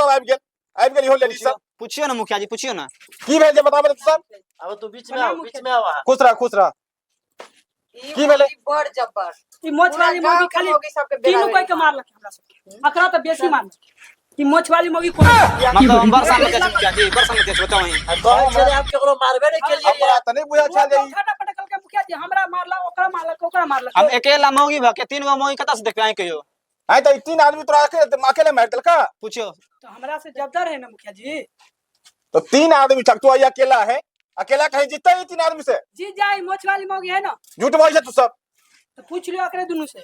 सब आबि गेल, आबि गेल इहो लेडीज सब। पूछियो ना मुखिया जी, पूछियो ना। की भेल जे बताबे तऽ सब? अब तू बीच में आओ, बीच में आओ अहाँ। खुश रह, खुश रह। ई की भेलै? मौगी बड़ जब्बर। ई मोछ पूरा वाली गाँव मौगी के खाली मौगी सबके तीनू बेरा कोई के मारलक हमरा सबके। अकरा तऽ बेसी मारलक। ई मोछ वाली मौगी कोनो मतलब हम बरसा में छै मुखिया जी, बरसा में छै, बताओ अहीं। आ कहै छलै हम केकरो मारबे नहि केलियै। हमरा तऽ नहि बुझल छल जे ई उठा पटकल के मुखिया जी हमरा मारलक, ओकरा मारलक, ओकरा मारलक। हम अकेला मौगी भ के तीन गो मौगी कतऽ से देखबै अहीं कहियो? आइ तऽ ई तीन आदमी तोरा अकेले अकेले मारि देलका? पूछियो। तो हमरा से जबदर है ना मुखिया जी। तो तीन आदमी छक, तू अकेला है, अकेला कहीं जीतता है तीन आदमी से? जीत जाए, मोछ वाली मौगी है ना। झूठ बोल छै तू सब। तो पूछ लियो अकरे दुनू से।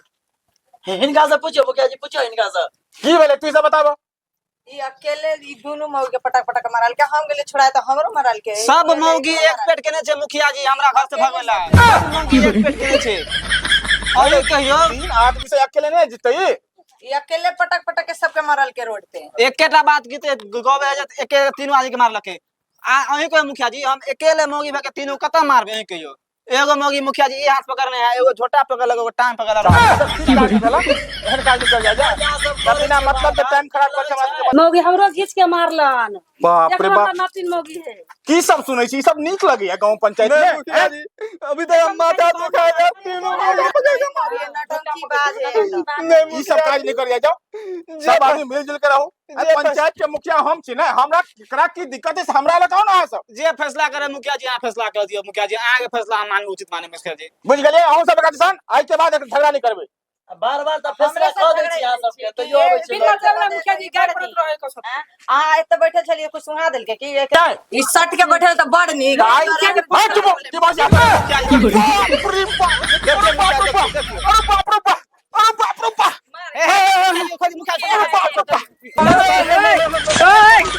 हिनका से पूछियो मुखिया जी, पूछियो हिनका से। की भेलै तू सब बताबो? ई अकेले ई दुनू मौगी के पटक पटक मारल के, हम गेले छोड़ाए त हमरो मारल के। सब मौगी एक पेट केने छै मुखिया जी, हमरा घर से भगवेला। सब मौगी एक पेट केने छै। और कहियो तीन आदमी से अकेले नहीं जीतै। ई अकेले पटक पटक के सबके मारल के रोड पे। एकेटा बात गीते गवे जात एके तीनू आदमी के मारलके। आ अहीं कहियो मुखिया जी, हम अकेले मौगी भके तीनू कतऽ मारबै अहीं कहियो? एगो मौगी मुखिया जी ई हाथ पकड़ने है, एगो झोटा पकड़लक, एगो टांग पकड़लक। एहन काज नहि कयल जाय, जा बिना मतलब के टाइम खराब कर हमरा सबके। मौगी हमरो घीच के मारलन। बाप रे बाप, नतिन मौगी है। की सब सुनै छी? ई सब नीक लगैया गांव पंचायत में? मुखिया जी, अभी तक हम माथा दुखा गया, तीनों मौगी पकड़ के मार। ये नौटंकी बाज है। नहीं ई सब काज नहीं करिया जाओ, सब आदमी मिलजुल के रहू। अरे पंचायत के मुखिया हम छी ने, हमरा केकरा की दिक्कत है से हमरा बताओ ना अहाँ सब। जे फैसला करे मुखिया जी, अहाँ फैसला कर दियौ मुखिया जी, अहाँ के फैसला हम मानब, उचित माने मुखिया जी। बुझि गेलियै? अहूँ सब एकरा दिसन आइ के बाद झगड़ा नहीं करबै। बार बार तऽ फैसला कऽ दै छी अहाँ सबके, तैयो अबै छै। बिना मतलब मुखिया जी गाय पड़त रहे को सब। अहाँ एतऽ बैठल छलियै, कुछ सुना देलकै की? नहि। ई सट के बैठल तऽ बड़ नीक। आइ हाथ चुपो की बात छै? बाप रे बाप, अरे बाप रे बाप, अरे बाप रे बाप, अरे बाप रे बाप, अरे बाप रे बाप,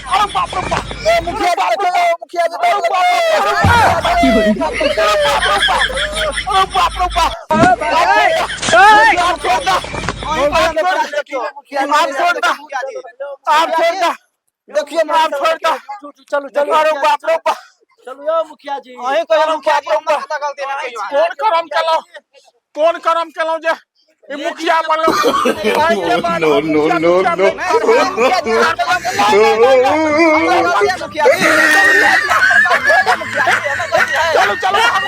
अरे बाप रे बाप, ए मुखिया जी बचाओ, मुखिया जी अरे बाप रे बाप, अरे बाप रे बाप, आप छोड़ दा, आप छोड़ दा, आप छोड़ दा, देखियो आप छोड़ दा, चलू चलू, अरे बाप रे बाप, चलू यौ मुखिया जी। अहीं कहियो मुखिया जी, हमर कतऽ गलती है कहियो? कोन करम केलहुँ, कोन करम केलहुँ जे ई मुखिया बनलहुँ? आइ के बाद No, हम no, मुखिया no, तुखिया no. नहि करब। मुखिया जी, चलू चलू, हम